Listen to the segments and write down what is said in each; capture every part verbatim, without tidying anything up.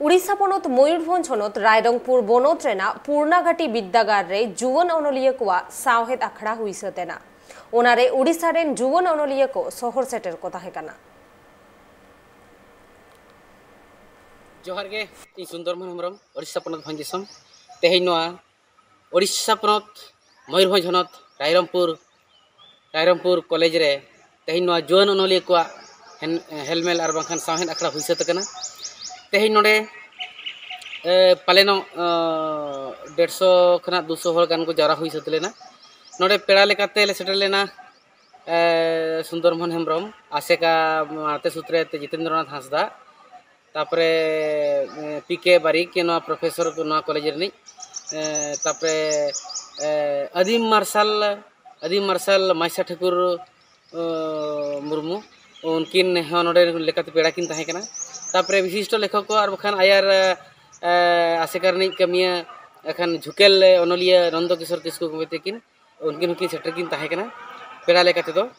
ᱩᱲᱤᱥᱥᱟ ᱯᱚᱱᱚᱛ ᱢᱚᱭᱩᱨᱵᱷᱚᱸᱡᱽ ᱦᱚᱱᱚᱛ ᱨᱟᱭᱨᱚᱝᱯᱩᱨ ᱵᱚᱱᱚᱛ ᱨᱮᱱᱟᱜ ᱯᱩᱨᱱᱟᱜᱷᱟᱴᱤ ᱵᱤᱨᱫᱟᱹᱜᱟᱲ ᱨᱮ ᱡᱩᱣᱟᱹᱱ ᱚᱱᱚᱞᱤᱭᱟᱹ ᱠᱚᱣᱟᱜ ᱥᱟᱶᱦᱮᱫ ᱟᱠᱷᱲᱟ ᱦᱩᱭ ᱥᱟᱹᱛ ᱮᱱᱟ᱾ ᱚᱱᱟᱨᱮ ᱩᱲᱤᱥᱥᱟ ᱨᱮᱱ ᱡᱩᱣᱟᱹᱱ ᱚᱱᱚᱞᱤᱭᱟᱹ ᱠᱚ ᱥᱚᱦᱚᱨ ᱥᱮᱴᱮᱨ ᱠᱚ ᱛᱟᱦᱮᱸ ᱠᱟᱱᱟ᱾ ᱡᱚᱦᱟᱨ ᱜᱮ, ᱤᱧ ᱥᱩᱱᱫᱚᱨ ᱢᱳᱦᱚᱱ ᱦᱮᱢᱵᱨᱚᱢ, ᱳᱲᱤᱥᱥᱟ ᱯᱚᱱᱚᱛ ᱵᱷᱚᱸᱡᱽ ᱫᱤᱥᱚᱢ᱾ ᱛᱮᱦᱮᱧ ᱱᱚᱣᱟ ᱳᱲᱤᱥᱥᱟ ᱯᱚᱱᱚᱛ ᱢᱚᱭᱩᱨᱵᱷᱚᱸᱡᱽ ᱦᱚᱱᱚᱛ ᱨᱟᱭᱨᱚᱝᱯᱩᱨ, ᱨᱟᱭᱨᱚᱝᱯᱩᱨ ᱠᱚᱞᱮᱡᱽ ᱨᱮ ᱛᱮᱦᱮᱧ ᱱᱚᱣᱟ ᱡᱩᱣᱟᱹᱱ ᱚᱱᱚᱞᱤᱭᱟᱹ ᱠᱚᱣᱟᱜ ᱦᱮᱱ-, ᱦᱮᱞᱢᱮᱞ ᱟᱨ ᱵᱟᱝᱠᱷᱟᱱ ᱥᱟᱶᱦᱮᱫ ᱟᱠᱷᱲᱟ ᱦᱩᱭ ᱥᱟᱹᱛ ᱟᱠᱟᱱᱟ᱾ ᱛᱮᱦᱮᱧ ᱱᱚᱰᱮ, ᱮ, ᱯᱟᱞᱮᱱᱚᱜ, ᱚ, ᱰᱮᱲᱥᱚ ᱠᱷᱚᱱᱟᱜ ᱫᱩᱥᱚ ᱦᱚᱲ ᱜᱟᱱ ᱠᱚ ᱡᱟᱣᱨᱟ ᱦᱩᱭ ᱥᱟᱹᱛ ᱞᱮᱱᱟ᱾ ᱱᱚᱰᱮ ᱯᱮᱲᱟ ᱞᱮᱠᱟᱛᱮ ᱞᱮ ᱥᱮᱴᱮᱨ ᱞᱮᱱᱟ, ᱮ, ᱥᱩᱱᱫᱚᱨ ᱢᱳᱦᱚᱱ ᱦᱮᱢᱵᱨᱚᱢ, ᱟᱥᱮᱠᱟ ᱢᱟᱬᱛᱮ ᱥᱩᱛᱨᱮᱛ ᱡᱤᱛᱮᱱᱫᱨᱚᱱᱟᱛᱷ ᱦᱟᱸᱥᱫᱟ, ᱛᱟᱯᱚᱨᱮ, ᱮ, ᱯᱤ ᱠᱮ ᱵᱟᱨᱤᱠ, ᱱᱚᱣᱟ ᱯᱨᱚᱯᱷᱮᱥᱚᱨ ᱱᱚᱣᱟ ᱠᱚᱞᱮᱡᱽ ᱨᱤᱱᱤᱡ, ᱮ, ᱛᱟᱯᱚᱨᱮ, ᱮ, ᱟᱹᱫᱤᱢ ᱢᱟᱨᱥᱟᱞ, ᱟᱹᱫᱤᱢ ᱢᱟᱨᱥᱟᱞ ᱢᱟᱭᱥᱟ ᱴᱷᱟᱹᱠᱩᱨ, ᱚ, ᱢᱩᱨᱢᱩ, ᱩᱱᱠᱤᱱ ᱦᱚᱸ ᱱᱚᱰᱮ ᱞᱮᱠᱟᱛᱮ ᱯᱮᱲᱟ ᱠᱤᱱ ᱛᱟᱦᱮᱸ ᱠᱟᱱᱟ᱾ ᱛᱟᱯᱚᱨᱮ ᱵᱤᱥᱤᱥᱴᱚ ᱞᱮᱠᱷᱚᱠ ᱠᱚ ᱟᱨ ᱵᱟᱠᱷᱟᱱ ᱟᱭᱟᱨ, ᱮ, ᱟᱥᱮᱠᱟ ᱨᱤᱱᱤᱡ ᱠᱟᱹᱢᱤᱭᱟᱹ ᱮᱠᱷᱟᱱ ᱡᱷᱩᱠᱮᱞ ᱚᱱᱚᱞᱤᱭᱟᱹ ᱱᱚᱱᱫᱚ ᱠᱤᱥᱳᱨ ᱠᱤᱥᱠᱩ ᱜᱚᱢᱠᱮ ᱛᱟᱹᱠᱤᱱ, ᱩᱱᱠᱤᱱ ᱦᱚᱸᱠᱤᱱ ᱥᱮᱴᱮᱨ ᱠᱤᱱ ᱛᱟᱦᱮᱸ ᱠᱟᱱᱟ ᱯᱮᱲᱟ ᱞᱮᱠᱟ ᱛᱮᱫᱚ᱾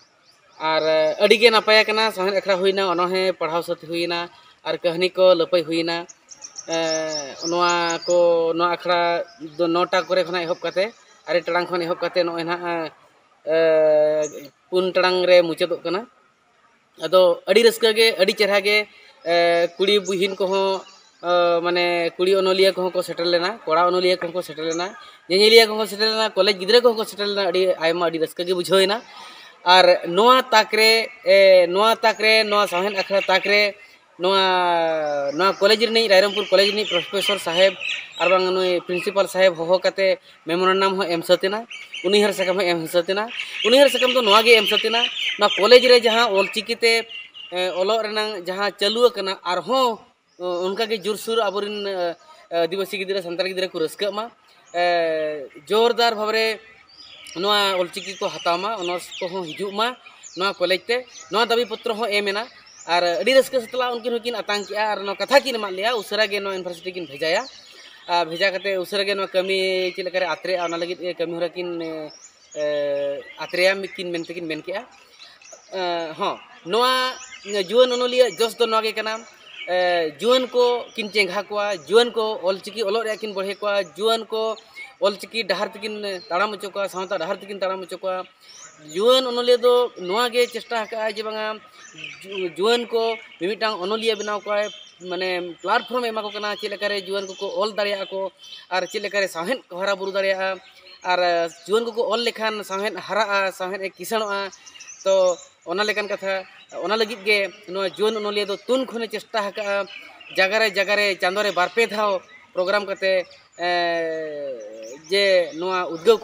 ᱟᱨ, ᱮ, ᱟᱹᱰᱤ ᱜᱮ ᱱᱟᱯᱟᱭ ᱟᱠᱟᱱᱟ, ᱥᱟᱶᱦᱮᱫ ᱟᱠᱷᱲᱟ ᱦᱩᱭᱱᱟ, ᱚᱱᱚᱬᱦᱮ ᱯᱟᱲᱦᱟᱣ ᱥᱟᱹᱛ ᱦᱩᱭᱱᱟ, ᱟᱨ ᱠᱟᱹᱦᱱᱤ ᱠᱚ ᱞᱟᱹᱯᱟᱹᱭ ᱦᱩᱭᱱᱟ᱾ ᱮ, ᱱᱚᱣᱟ ᱠᱚ, ᱱᱚᱣᱟ ᱟᱠᱷᱲᱟ ᱫᱚ ᱱᱚᱴᱟ ᱠᱚᱨᱮ ᱠᱷᱚᱱᱟᱜ ᱮᱦᱚᱵ ᱠᱟᱛᱮ ᱟᱨᱮ ᱴᱟᱲᱟᱝ ᱠᱷᱚᱱ ᱮᱦᱚᱵ ᱠᱟᱛᱮ ᱱᱚᱜᱼᱚᱭ ᱱᱟᱦᱟᱜ, ᱮ, ᱯᱩᱱ ᱴᱟᱲᱟᱝ ᱨᱮ ᱢᱩᱪᱟᱹᱫᱚᱜ ᱠᱟᱱᱟ᱾ ᱟᱫᱚ ᱟᱹᱰᱤ ᱨᱟᱹᱥᱠᱟᱹ ᱜᱮ, ᱟᱹᱰᱤ ᱪᱮᱦᱨᱟ ᱜᱮ, ᱮ, ᱠᱩᱲᱤ ᱵᱩᱦᱤᱱ ᱠᱚᱦᱚᱸ, ᱮ, ᱢᱟᱱᱮ ᱠᱩᱲᱤ ᱚᱱᱚᱞᱤᱭᱟᱹ ᱠᱚᱦᱚᱸ ᱠᱚ ᱥᱮᱴᱮᱨ ᱞᱮᱱᱟ, ᱠᱚᱲᱟ ᱚᱱᱚᱞᱤᱭᱟᱹ ᱠᱚᱦᱚᱸ ᱠᱚ ᱥᱮᱴᱮᱨ ᱞᱮᱱᱟ, ᱧᱮᱧᱮᱞᱤᱭᱟᱹ ᱠᱚᱦᱚᱸ ᱠᱚ ᱥᱮᱴᱮᱨ ᱞᱮᱱᱟ, ᱠᱚᱞᱮᱡᱽ ᱜᱤᱫᱽᱨᱟᱹ ᱠᱚᱦᱚᱸ ᱠᱚ ᱥᱮᱴᱮᱨ ᱞᱮᱱᱟ᱾ ᱟᱹᱰᱤ ᱟᱭᱢᱟ, ᱟᱹᱰᱤ ᱨᱟᱹᱥᱠᱟᱹ ᱜᱮ ᱵᱩᱡᱷᱟᱹᱣ ᱮᱱᱟ᱾ ᱟᱨ ᱱᱚᱣᱟ ᱛᱟᱠ ᱨᱮ, ᱮ, ᱱᱚᱣᱟ ᱛᱟᱠ ᱨᱮ, ᱱᱚᱣᱟ ᱥᱟᱶᱦᱮᱫ ᱟᱠᱷᱲᱟ ᱛᱟᱠ ᱨᱮ ᱱᱚᱣᱟ, ᱱᱚᱣᱟ ᱠᱚᱞᱮᱡᱽ ᱨᱤᱱᱤᱡ, ᱨᱟᱭᱨᱚᱝᱯᱩᱨ ᱠᱚᱞᱮᱡᱽ ᱨᱤᱱᱤᱡ ᱯᱨᱚᱯᱷᱮᱥᱚᱨ ᱥᱟᱦᱮᱵᱽ ᱟᱨ ᱵᱟᱝ ᱱᱩᱭ ᱯᱨᱤᱱᱥᱤᱯᱟᱞ ᱥᱟᱦᱮᱵᱽ ᱦᱚᱦᱚ ᱠᱟᱛᱮ ᱢᱮᱢᱳᱨᱮᱱᱰᱟᱢ ᱦᱚᱸ ᱮᱢ ᱥᱟᱹᱛ ᱮᱱᱟ, ᱩᱱᱩᱭᱦᱟᱹᱨ ᱥᱟᱠᱟᱢ ᱦᱚᱸ ᱮᱢ ᱥᱟᱹᱛ ᱮᱱᱟ᱾ ᱩᱱᱩᱭᱦᱟᱹᱨ ᱥᱟᱠᱟᱢ ᱫᱚ ᱱᱚᱣᱟ ᱜᱮ ᱮᱢ ᱥᱟᱹᱛ ᱮᱱᱟ, ᱱᱚᱣᱟ ᱠᱚᱞᱮᱡᱽ ᱨᱮ ᱡᱟᱦᱟᱸ ᱚᱞᱪᱤᱠᱤ ᱛᱮ, ᱮ, ᱚᱞᱚᱜ ᱨᱮᱱᱟᱜ ᱡᱟᱦᱟᱸ ᱪᱟᱹᱞᱩ ᱟᱠᱟᱱᱟ, ᱟᱨᱦᱚᱸ, ᱚ, ᱚᱱᱠᱟ ᱜᱮ ᱡᱳᱨᱥᱳᱨ ᱟᱵᱚᱨᱮᱱ, ᱮ, ᱟᱹᱫᱤᱵᱟᱹᱥᱤ ᱜᱤᱫᱽᱨᱟᱹ, ᱥᱟᱱᱛᱟᱲ ᱜᱤᱫᱽᱨᱟᱹ ᱠᱚ ᱨᱟᱹᱥᱠᱟᱹᱜ ᱢᱟ, ᱮ, ᱡᱳᱨᱫᱟᱨ ᱵᱷᱟᱵᱽ ᱨᱮ ᱱᱚᱣᱟ ᱚᱞᱪᱤᱠᱤ ᱠᱚ ᱦᱟᱛᱟᱣ ᱢᱟ, ᱚᱱᱟᱨᱥ ᱠᱚᱦᱚᱸ ᱦᱤᱡᱩᱜ ᱢᱟ ᱱᱚᱣᱟ ᱠᱚᱞᱮᱡᱽ ᱛᱮ, ᱱᱚᱣᱟ ᱫᱟᱹᱵᱤ ᱯᱚᱛᱨᱚ ᱦᱚᱸ ᱮᱢ ᱮᱱᱟ᱾ ᱟᱨ ᱟᱹᱰᱤ ᱨᱟᱹᱥᱠᱟᱹ ᱥᱟᱛᱞᱟ ᱩᱱᱠᱤᱱ ᱦᱚᱸᱠᱤᱱ ᱟᱛᱟᱝ ᱠᱮᱜᱼᱟ ᱟᱨ ᱱᱚᱣᱟ ᱠᱟᱛᱷᱟ ᱠᱤᱱ ᱮᱢᱟᱫ ᱞᱮᱭᱟ, ᱩᱥᱟᱹᱨᱟ ᱜᱮ ᱱᱚᱣᱟ ᱤᱭᱩᱱᱤᱵᱷᱟᱨᱥᱤᱴᱤ ᱠᱤᱱ ᱵᱷᱮᱡᱟᱭᱟ᱾ ᱟᱨ ᱵᱷᱮᱡᱟ ᱠᱟᱛᱮ ᱩᱥᱟᱹᱨᱟ ᱜᱮ ᱱᱚᱣᱟ ᱠᱟᱹᱢᱤ ᱪᱮᱫ ᱞᱮᱠᱟᱨᱮ ᱟᱛᱨᱮᱜᱼᱟ, ᱚᱱᱟ ᱞᱟᱹᱜᱤᱫ ᱠᱟᱹᱢᱤ ᱦᱚᱨᱟ ᱠᱤᱱ, ᱮ, ᱟᱛᱨᱮᱭᱟ ᱠᱤᱱ ᱢᱮᱱᱛᱮ ᱠᱤᱱ ᱢᱮᱱ ᱠᱮᱜᱼᱟ᱾ ᱮ, ᱦᱚᱸ, ᱱᱚᱣᱟ ᱡᱩᱣᱟᱹᱱ ᱚᱱᱚᱞᱤᱭᱟᱹ ᱡᱚᱥ ᱫᱚ ᱱᱚᱣᱟ ᱜᱮ ᱠᱟᱱᱟ, ᱮ, ᱡᱩᱣᱟᱹᱱ ᱠᱚ ᱠᱤᱱ ᱪᱮᱸᱜᱷᱟ ᱠᱚᱣᱟ, ᱡᱩᱣᱟᱹᱱ ᱠᱚ ᱚᱞᱪᱤᱠᱤ ᱚᱞᱚᱜ ᱨᱮᱭᱟᱜ ᱠᱤᱱ ᱵᱚᱲᱦᱮ ᱠᱚᱣᱟ, ᱡᱩᱣᱟᱹᱱ ᱠᱚ ᱚᱞᱪᱤᱠᱤ ᱰᱟᱦᱟᱨ ᱛᱮᱠᱤᱱ ᱛᱟᱲᱟᱢ ᱦᱚᱪᱚ ᱠᱚᱣᱟ, ᱥᱟᱶᱛᱟ ᱰᱟᱦᱟᱨ ᱛᱮᱠᱤᱱ ᱛᱟᱲᱟᱢ ᱦᱚᱪᱚ ᱠᱚᱣᱟ᱾ ᱡᱩᱣᱟᱹᱱ ᱚᱱᱚᱞᱤᱭᱟᱹ ᱫᱚ ᱱᱚᱣᱟ ᱜᱮ ᱪᱮᱥᱴᱟ ᱟᱠᱟᱫᱼᱟᱭ ᱡᱮ ᱵᱟᱝᱟ, ᱡᱩ-, ᱡᱩᱣᱟᱹᱱ ᱠᱚ ᱢᱤᱢᱤᱫᱴᱟᱝ ᱚᱱᱚᱞᱤᱭᱟᱹ ᱵᱮᱱᱟᱣ ᱠᱚᱣᱟᱭ, ᱢᱟᱱᱮ platform ᱮ ᱮᱢᱟ ᱠᱚ ᱠᱟᱱᱟ, ᱪᱮᱫ ᱞᱮᱠᱟᱨᱮ ᱡᱩᱣᱟᱹᱱ ᱠᱚᱠᱚ ᱚᱞ ᱫᱟᱲᱮᱭᱟᱜᱼᱟ ᱠᱚ ᱟᱨ ᱪᱮᱫ ᱞᱮᱠᱟᱨᱮ ᱥᱟᱶᱦᱮᱫ ᱠᱚ ᱦᱟᱨᱟ ᱵᱩᱨᱩ ᱫᱟᱲᱮᱭᱟᱜᱼᱟ᱾ ᱟᱨ ᱡᱩᱣᱟᱹᱱ ᱠᱚᱠᱚ ᱚᱞ ᱞᱮᱠᱷᱟᱱ ᱥᱟᱶᱦᱮᱫ ᱦᱟᱨᱟᱜᱼᱟ, ᱥᱟᱶᱦᱮᱫ ᱮ ᱠᱤᱥᱟᱹᱬᱚᱜᱼᱟ᱾ ᱛᱚ ᱚᱱᱟ ᱞᱮᱠᱟᱱ ᱠᱟᱛᱷᱟ, ᱚᱱᱟ ᱞᱟᱹᱜᱤᱫ ᱜᱮ ᱱᱚᱣᱟ ᱡᱩᱣᱟᱹᱱ ᱚᱱᱚᱞᱤᱭᱟᱹ ᱫᱚ ᱛᱩᱱ ᱠᱷᱚᱱᱮ ᱪᱮᱥᱴᱟ ᱟᱠᱟᱫᱼᱟ, ᱡᱟᱭᱜᱟ ᱨᱮ ᱡᱟᱭᱜᱟ ᱨᱮ ᱪᱟᱸᱫᱳ ᱨᱮ ᱵᱟᱨ ᱯᱮ ᱫᱷᱟᱣ ᱯᱨᱳᱜᱨᱟᱢ ᱠᱟᱛᱮ, ᱮ, ᱡᱮ ᱱᱚᱣᱟ ᱩᱫᱽᱜᱟᱹᱣ ᱠᱚ